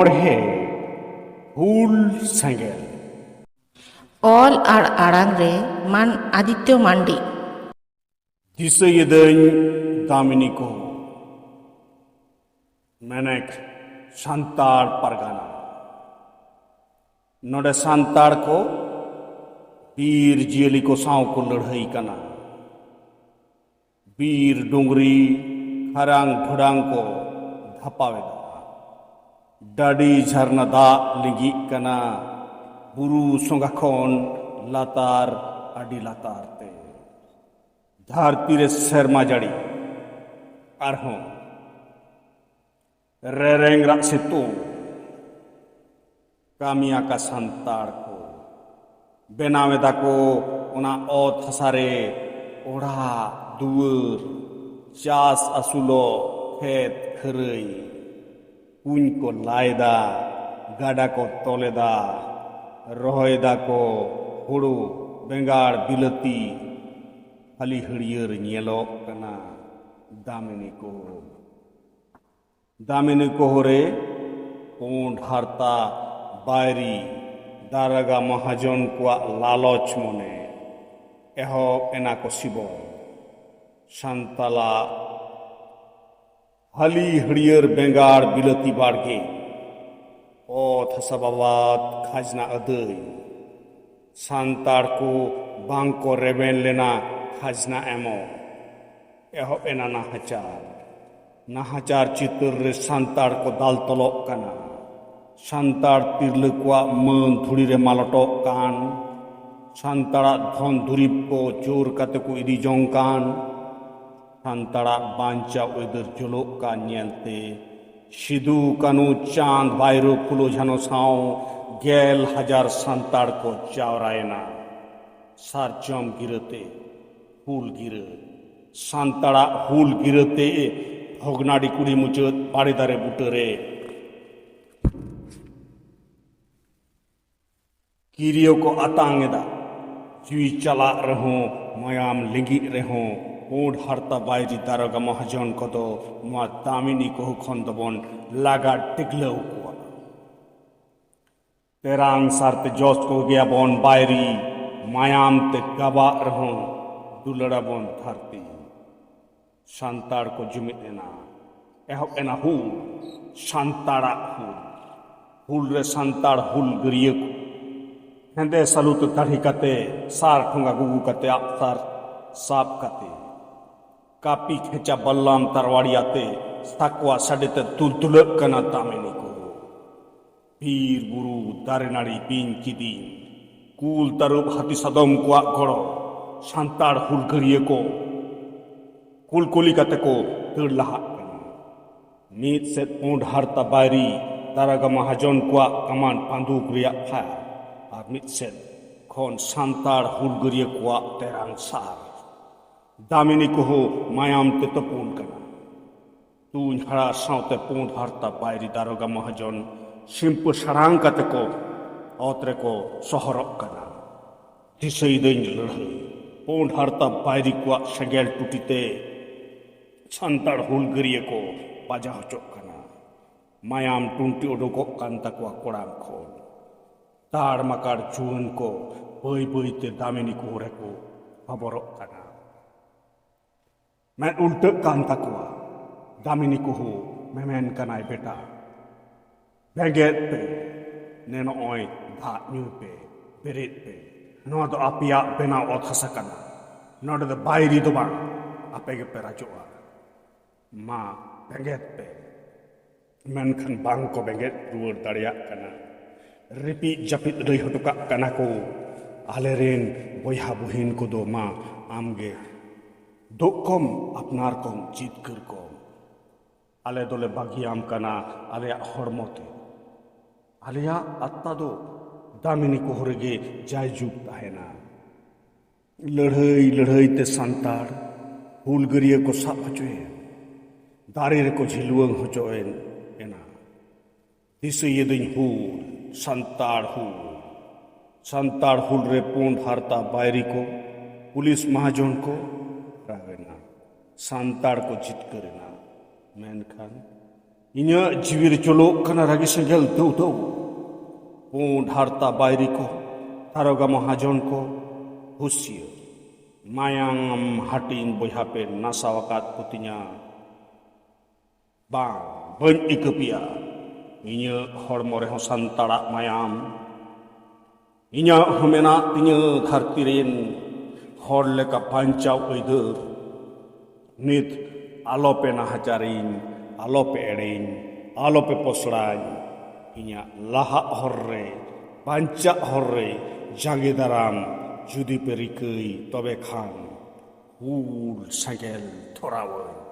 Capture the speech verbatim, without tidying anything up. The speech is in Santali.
ᱯᱚᱲᱦᱮ ᱦᱩᱞ ᱥᱮᱸᱜᱮᱞ᱾ ᱚᱞ ᱟᱨ ᱟᱲᱟᱝ ᱨᱮ ᱢᱟᱱ ᱟᱫᱤᱛᱭᱚ ᱢᱟᱱᱰᱤ᱾ ᱫᱤᱥᱟᱹᱭᱮᱫᱟᱹᱧ ᱫᱟᱢᱤᱱᱤ ᱠᱚ, ᱢᱮᱱᱮᱠ ᱥᱟᱱᱛᱟᱲ ᱯᱟᱨᱜᱟᱱᱟ᱾ ᱱᱚᱰᱮ ᱥᱟᱱᱛᱟᱲ ᱠᱚ ᱵᱤᱨ ᱡᱤᱭᱟᱹᱞᱤ ᱠᱚ ᱥᱟᱶ ᱠᱚ ᱞᱟᱹᱲᱦᱟᱹᱭ ᱠᱟᱱᱟ᱾ ᱵᱤᱨ ᱰᱩᱝᱨᱤ ᱠᱷᱟᱨᱟᱝ ᱰᱷᱚᱰᱟᱝ ᱠᱚ ᱫᱷᱟᱯᱟᱣ ᱮᱫᱟ᱾ ᱰᱟᱹᱰᱤ ᱡᱷᱟᱨᱱᱟ ᱫᱟᱜ ᱞᱤᱸᱜᱤᱜ ᱠᱟᱱᱟ ᱵᱩᱨᱩ ᱥᱚᱸᱜᱷᱟ ᱠᱷᱚᱱ ᱞᱟᱛᱟᱨ, ᱟᱹᱰᱤ ᱞᱟᱛᱟᱨ ᱛᱮ᱾ ᱫᱷᱟᱹᱨᱛᱤ ᱨᱮ ᱥᱮᱨᱢᱟ ᱡᱟᱹᱲᱤ ᱟᱨᱦᱚᱸ ᱨᱮᱨᱮᱝ ᱨᱟᱜ ᱥᱤᱛᱩᱝ᱾ ᱠᱟᱹᱢᱤ ᱟᱠᱟ ᱥᱟᱱᱛᱟᱲ ᱠᱚ ᱵᱮᱱᱟᱣ ᱮᱫᱟ ᱠᱚ ᱚᱱᱟ ᱚᱛ ᱦᱟᱥᱟ ᱨᱮ ᱚᱲᱟᱜ ᱫᱩᱣᱟᱹᱨ, ᱪᱟᱥ ᱟᱹᱥᱩᱞᱚᱜ ᱠᱷᱮᱛ ᱠᱷᱟᱹᱨᱟᱹᱭ᱾ ᱠᱩᱧ ᱠᱚ ᱞᱟᱭ ᱮᱫᱟ, ᱜᱟᱰᱟ ᱠᱚ ᱛᱚᱞ ᱮᱫᱟ, ᱨᱚᱦᱚᱭ ᱮᱫᱟ ᱠᱚ ᱦᱩᱲᱩ, ᱵᱮᱸᱜᱟᱲ, ᱵᱤᱞᱟᱹᱛᱤ᱾ ᱦᱟᱹᱞᱤ ᱦᱟᱹᱨᱭᱟᱹᱲ ᱧᱮᱞᱚᱜ ᱠᱟᱱᱟ ᱫᱟᱢᱤᱱᱤ ᱠᱚ᱾ ᱫᱟᱢᱤᱱᱤ ᱠᱚᱦᱚᱨᱮ ᱯᱩᱸᱰ ᱦᱟᱨᱛᱟ ᱵᱟᱭᱨᱤ ᱫᱟᱨᱟᱜᱟ ᱢᱟᱦᱟᱡᱚᱱ ᱠᱚᱣᱟᱜ ᱞᱟᱞᱚᱪ ᱢᱚᱱᱮ᱾ ᱮᱦᱚᱵ ᱮᱱᱟ ᱠᱚ ᱥᱤᱵᱚᱱ᱾ ᱥᱟᱱᱛᱟᱞᱟᱜ ᱦᱟᱹᱞᱤ ᱦᱟᱹᱨᱭᱟᱹᱲ ᱵᱮᱸᱜᱟᱲ ᱵᱤᱞᱟᱹᱛᱤ ᱵᱟᱲᱜᱮ, ᱚᱛ ᱦᱟᱥᱟ ᱵᱟᱵᱟᱫ ᱠᱷᱟᱡᱽᱱᱟ ᱟᱹᱫᱟᱹᱭ᱾ ᱥᱟᱱᱛᱟᱲ ᱠᱚ ᱵᱟᱝ ᱠᱚ ᱨᱮᱵᱮᱱ ᱞᱮᱱᱟ ᱠᱷᱟᱡᱽᱱᱟ ᱮᱢᱚᱜ᱾ ᱮᱦᱚᱵ ᱮᱱᱟ ᱱᱟᱦᱟᱪᱟᱨ᱾ ᱱᱟᱦᱟᱪᱟᱨ ᱪᱤᱛᱟᱹᱨ ᱨᱮ ᱥᱟᱱᱛᱟᱲ ᱠᱚ ᱫᱟᱞ ᱛᱚᱞᱚᱜ ᱠᱟᱱᱟ᱾ ᱥᱟᱱᱛᱟᱲ ᱛᱤᱨᱞᱟᱹ ᱠᱚᱣᱟᱜ ᱢᱟᱹᱱ ᱫᱷᱩᱲᱤ ᱨᱮ ᱢᱟᱞᱚᱴᱚᱜ ᱠᱟᱱ᱾ ᱥᱟᱱᱛᱟᱲᱟᱜ ᱫᱷᱚᱱ ᱫᱩᱨᱤᱵᱽ ᱠᱚ ᱡᱳᱨ ᱠᱟᱛᱮ ᱠᱚ ᱤᱫᱤ ᱡᱚᱝ ᱠᱟᱱ᱾ ᱥᱟᱱᱛᱟᱲᱟᱜ ᱵᱟᱧᱪᱟᱣ ᱟᱹᱭᱫᱟᱹᱨ ᱡᱚᱞᱚᱜ ᱠᱟᱱ ᱧᱮᱞᱛᱮ ᱥᱤᱫᱩ, ᱠᱟᱹᱱᱩ, ᱪᱟᱸᱫᱽ, ᱵᱷᱟᱭᱨᱳ, ᱯᱷᱩᱞᱳ, ᱡᱷᱟᱱᱳ ᱥᱟᱶ ᱜᱮᱞ ᱦᱟᱡᱟᱨ ᱥᱟᱱᱛᱟᱲ ᱠᱚ ᱡᱟᱣᱨᱟᱭᱮᱱᱟ ᱥᱟᱨᱡᱚᱢ ᱜᱤᱨᱟᱹᱛᱮ᱾ ᱦᱩᱞ ᱜᱤᱨᱟᱹ, ᱥᱟᱱᱛᱟᱲᱟᱜ ᱦᱩᱞ ᱜᱤᱨᱟᱹᱛᱮ ᱵᱷᱚᱜᱽᱱᱟᱰᱤ ᱠᱩᱲᱤ ᱢᱩᱪᱟᱹᱫ ᱵᱟᱲᱮ ᱫᱟᱨᱮ ᱵᱩᱴᱟᱹᱨᱮ᱾ ᱠᱤᱨᱤᱭᱚ ᱠᱚ ᱟᱛᱟᱝ ᱮᱫᱟ, ᱡᱤᱣᱤ ᱪᱟᱞᱟᱜ ᱨᱮᱦᱚᱸ, ᱢᱟᱭᱟᱢ ᱞᱤᱸᱜᱤᱜ ᱨᱮᱦᱚᱸ, ᱯᱩᱸᱰ ᱦᱟᱨᱛᱟ ᱵᱟᱭᱨᱤ ᱫᱟᱨᱚᱜᱟ ᱢᱚᱦᱟᱡᱚᱱ ᱠᱚᱫᱚ ᱱᱚᱣᱟ ᱫᱟᱢᱤᱱᱤ ᱠᱚᱦᱚ ᱠᱷᱚᱱ ᱫᱚᱵᱚᱱ ᱞᱟᱜᱟ ᱴᱤᱠᱞᱟᱹᱣ ᱠᱚᱣᱟ᱾ ᱛᱮᱨᱟᱝ ᱥᱟᱨᱛᱮ ᱡᱚᱥ ᱠᱚᱜᱮᱭᱟᱵᱚᱱ ᱵᱟᱭᱨᱤ, ᱢᱟᱭᱟᱢ ᱛᱮ ᱜᱟᱵᱟᱜ ᱨᱮᱦᱚᱸ ᱫᱩᱞᱟᱹᱲᱟᱵᱚᱱ ᱫᱷᱟᱹᱨᱛᱤ᱾ ᱥᱟᱱᱛᱟᱲ ᱠᱚ ᱡᱩᱢᱤᱫ ᱮᱱᱟ, ᱮᱦᱚᱵ ᱮᱱᱟ ᱦᱩᱞ, ᱥᱟᱱᱛᱟᱲᱟᱜ ᱦᱩᱞ᱾ ᱦᱩᱞ ᱨᱮ ᱥᱟᱱᱛᱟᱲ ᱦᱩᱞᱜᱟᱹᱨᱤᱭᱟᱹ ᱠᱚ ᱦᱮᱸᱫᱮ ᱥᱟᱹᱞᱩᱛ ᱫᱟᱲᱦᱤ ᱠᱟᱛᱮ, ᱥᱟᱨ ᱴᱷᱚᱸᱜᱟ ᱜᱩᱜᱩ ᱠᱟᱛᱮ, ᱟᱜᱼᱥᱟᱨ ᱥᱟᱵ ᱠᱟᱛᱮ, ᱠᱟᱹᱯᱤ ᱠᱷᱮᱸᱪᱟ ᱵᱟᱞᱞᱟᱢ ᱛᱟᱨᱣᱟᱲᱤ ᱟᱛᱮ, ᱥᱟᱠᱣᱟ ᱥᱟᱰᱮ ᱛᱮ ᱫᱩᱞᱫᱩᱞᱟᱹᱜ ᱠᱟᱱᱟ ᱫᱟᱢᱤᱱᱤ ᱠᱚ᱾ ᱵᱤᱨ ᱵᱩᱨᱩ ᱫᱟᱨᱮ ᱱᱟᱹᱲᱤ ᱵᱤᱧ ᱠᱤᱫᱤᱧ, ᱠᱩᱞ ᱛᱟᱹᱨᱩᱵ ᱦᱟᱹᱛᱤ ᱥᱟᱫᱚᱢ ᱠᱚᱣᱟᱜ ᱜᱚᱲᱚ, ᱥᱟᱱᱛᱟᱲ ᱦᱩᱞᱜᱟᱹᱨᱤᱭᱟᱹ ᱠᱚ ᱠᱩᱞᱠᱩᱞᱤ ᱠᱟᱛᱮ ᱠᱚ ᱫᱟᱹᱲ ᱞᱟᱦᱟᱜ ᱠᱟᱱᱟ᱾ ᱢᱤᱫ ᱥᱮᱫ ᱯᱩᱸᱰ ᱦᱟᱨᱛᱟ ᱵᱟᱭᱨᱤ ᱫᱟᱨᱟᱜᱟ ᱢᱟᱦᱟᱡᱚᱱ ᱠᱚᱣᱟᱜ ᱠᱟᱢᱟᱱ ᱵᱟᱱᱫᱩᱠ ᱨᱮᱭᱟᱜ ᱯᱷᱟᱭᱟᱨ, ᱟᱨ ᱢᱤᱫ ᱥᱮᱫ ᱠᱷᱚᱱ ᱥᱟᱱᱛᱟᱲ ᱦᱩᱞᱜᱟᱹᱨᱤᱭᱟᱹ ᱠᱚᱣᱟᱜ ᱛᱮᱨᱟᱝ ᱥᱟᱨ᱾ ᱫᱟᱢᱤᱱᱤ ᱠᱚᱦᱚᱸ ᱢᱟᱭᱟᱢ ᱛᱮ ᱛᱩᱯᱩᱱ ᱠᱟᱱᱟ᱾ ᱛᱩᱧ ᱦᱟᱲᱟᱨ ᱥᱟᱶᱛᱮ ᱯᱩᱸᱰ ᱦᱟᱨᱛᱟ ᱵᱟᱭᱨᱤ ᱫᱟᱨᱚᱜᱟ ᱢᱚᱦᱟᱡᱚᱱ ᱥᱤᱢᱯᱟᱹ ᱥᱟᱲᱟᱝ ᱠᱟᱛᱮ ᱠᱚ ᱚᱛ ᱨᱮᱠᱚ ᱥᱚᱦᱚᱨᱚᱜ ᱠᱟᱱᱟ᱾ ᱫᱤᱥᱟᱹᱭᱫᱟᱹᱧ ᱞᱟᱹᱲᱦᱟᱹᱭ ᱯᱩᱸᱰ ᱦᱟᱨᱛᱟ ᱵᱟᱭᱨᱤ ᱠᱚᱣᱟᱜ ᱥᱮᱸᱜᱮᱞ ᱴᱩᱴᱤ ᱛᱮ ᱥᱟᱱᱛᱟᱲ ᱦᱩᱞᱜᱟᱹᱨᱤᱭᱟᱹ ᱠᱚ ᱵᱟᱡᱟ ᱦᱚᱪᱚᱜ ᱠᱟᱱᱟ᱾ ᱢᱟᱭᱟᱢ ᱴᱩᱱᱴᱤ ᱩᱰᱩᱠᱚᱜ ᱠᱟᱱ ᱛᱟᱠᱚᱣᱟ ᱠᱚᱲᱟᱢ ᱠᱷᱚᱱ᱾ ᱛᱟᱲ ᱢᱟᱠᱟᱲ ᱡᱩᱣᱟᱹᱱ ᱠᱚ ᱵᱟᱹᱭ ᱵᱟᱹᱭ ᱛᱮ ᱫᱟᱢᱤᱱᱤ ᱠᱚ ᱨᱮᱠᱚ ᱦᱚᱵᱚᱨᱚᱜ ᱠᱟᱱᱟ᱾ ᱢᱮᱫ ᱩᱞᱴᱟᱹᱜ ᱠᱟᱱ ᱛᱟᱠᱚᱣᱟ᱾ ᱫᱟᱢᱤᱱᱤ ᱠᱚᱦᱚᱸ ᱢᱮᱢᱮᱱ ᱠᱟᱱᱟᱭ, ᱵᱮᱴᱟ, ᱵᱮᱸᱜᱮᱫ ᱯᱮ᱾ ᱱᱮ ᱱᱚᱜᱼᱚᱭ ᱫᱟᱜ ᱧᱩᱭ ᱯᱮ, ᱵᱮᱨᱮᱫ ᱯᱮ᱾ ᱱᱚᱣᱟ ᱫᱚ ᱟᱯᱮᱭᱟᱜ ᱵᱮᱱᱟᱣ ᱚᱛ ᱦᱟᱥᱟ ᱠᱟᱱᱟ᱾ ᱱᱚᱰᱮ ᱫᱚ ᱵᱟᱭᱨᱤ ᱫᱚ ᱵᱟᱝ, ᱟᱯᱮ ᱜᱮᱯᱮ ᱨᱟᱡᱚᱜᱼᱟ᱾ ᱢᱟ, ᱵᱮᱸᱜᱮᱫ ᱯᱮ᱾ ᱢᱮᱱᱠᱷᱟᱱ ᱵᱟᱝ ᱠᱚ ᱵᱮᱸᱜᱮᱫ ᱨᱩᱣᱟᱹᱲ ᱫᱟᱲᱮᱭᱟᱜ ᱠᱟᱱᱟ᱾ ᱨᱤᱯᱤᱫ ᱡᱟᱹᱯᱤᱫ ᱞᱟᱹᱭ ᱦᱚᱴᱚ ᱠᱟᱜ ᱠᱟᱱᱟ ᱠᱚ, ᱟᱞᱮᱨᱮᱱ ᱵᱚᱭᱦᱟ ᱵᱩᱦᱤᱱ ᱠᱚᱫᱚ ᱢᱟ ᱟᱢᱜᱮ ᱫᱩᱜ ᱠᱚᱢ, ᱟᱯᱱᱟᱨ ᱠᱚᱢ, ᱡᱤᱛᱠᱟᱹᱨ ᱠᱚᱢ᱾ ᱟᱞᱮ ᱫᱚᱞᱮ ᱵᱟᱹᱜᱤᱭᱟᱢ ᱠᱟᱱᱟ ᱟᱞᱮᱭᱟᱜ ᱦᱚᱲᱢᱚ ᱛᱮ᱾ ᱟᱞᱮᱭᱟᱜ ᱟᱛᱢᱟ ᱫᱚ ᱫᱟᱢᱤᱱᱤ ᱠᱚᱦᱚ ᱨᱮᱜᱮ ᱡᱟᱭᱡᱩᱜᱽ ᱛᱟᱦᱮᱱᱟ᱾ ᱞᱟᱹᱲᱦᱟᱹᱭ ᱞᱟᱹᱲᱦᱟᱹᱭ ᱛᱮ ᱥᱟᱱᱛᱟᱲ ᱦᱩᱞᱜᱟᱹᱨᱤᱭᱟᱹ ᱠᱚ ᱥᱟᱵ ᱦᱚᱪᱚᱭᱮᱱ, ᱫᱟᱨᱮ ᱨᱮᱠᱚ ᱡᱷᱤᱞᱣᱟᱹᱝ ᱦᱚᱪᱚᱭᱮᱱ ᱮᱱᱟ᱾ ᱫᱤᱥᱟᱹᱭᱮᱫᱟᱹᱧ ᱦᱩᱞ, ᱥᱟᱱᱛᱟᱲ ᱦᱩᱞ᱾ ᱥᱟᱱᱛᱟᱲ ᱦᱩᱞ ᱨᱮ ᱯᱩᱸᱰ ᱦᱟᱨᱛᱟ ᱵᱟᱭᱨᱤ ᱠᱚ, ᱯᱩᱞᱤᱥ ᱢᱟᱦᱟᱡᱚᱱ ᱠᱚ ᱨᱟᱣᱮᱱᱟ᱾ ᱥᱟᱱᱛᱟᱲ ᱠᱚ ᱡᱤᱛᱠᱟᱹᱨ ᱮᱱᱟ᱾ ᱢᱮᱱᱠᱷᱟᱱ ᱤᱧᱟᱹᱜ ᱡᱤᱣᱤ ᱨᱮ ᱪᱚᱞᱚᱜ ᱠᱟᱱᱟ ᱨᱟᱹᱜᱤ ᱥᱮᱸᱜᱮᱞ ᱫᱟᱹᱣ ᱫᱟᱹᱣ᱾ ᱯᱩᱸᱰ ᱦᱟᱨᱛᱟ ᱵᱟᱭᱨᱤ ᱠᱚ, ᱫᱟᱨᱚᱜᱟ ᱢᱚᱦᱟᱡᱚᱱ ᱠᱚ, ᱦᱩᱥᱤᱭᱟᱹ, ᱢᱟᱭᱟᱢ ᱦᱟᱹᱴᱤᱧ ᱵᱚᱭᱦᱟ ᱯᱮ ᱱᱟᱥᱟᱣ ᱟᱠᱟᱫ ᱠᱚ ᱛᱤᱧᱟ᱾ ᱵᱟᱝ, ᱵᱟᱹᱧ ᱤᱠᱟᱹ ᱯᱮᱭᱟ᱾ ᱤᱧᱟᱹᱜ ᱦᱚᱲᱢᱚ ᱨᱮᱦᱚᱸ ᱥᱟᱱᱛᱟᱲᱟᱜ ᱢᱟᱭᱟᱢ᱾ ᱤᱧᱟᱹᱜ ᱦᱚᱸ ᱢᱮᱱᱟᱜ ᱛᱤᱧᱟᱹ ᱫᱷᱟᱹᱨᱛᱤ ᱨᱮᱱ ᱦᱚᱲ ᱞᱮᱠᱟ ᱵᱟᱧᱪᱟᱣ ᱟᱹᱭᱫᱟᱹᱨ᱾ ᱱᱤᱛ ᱟᱞᱚᱯᱮ ᱱᱟᱦᱟᱪᱟᱨᱤᱧ, ᱟᱞᱚᱯᱮ ᱮᱲᱮᱧ, ᱟᱞᱚᱯᱮ ᱯᱚᱥᱲᱟᱧ᱾ ᱤᱧᱟᱹᱜ ᱞᱟᱦᱟᱜ ᱦᱚᱨ ᱨᱮ, ᱵᱟᱧᱪᱟᱜ ᱦᱚᱨ ᱨᱮ ᱡᱟᱸᱜᱮ ᱫᱟᱨᱟᱢ ᱡᱩᱫᱤ ᱯᱮ ᱨᱤᱠᱟᱹᱭ, ᱛᱚᱵᱮ ᱠᱷᱟᱱ ᱦᱩᱞ ᱥᱮᱸᱜᱮᱞ ᱫᱷᱚᱨᱟᱣᱟᱹᱧ᱾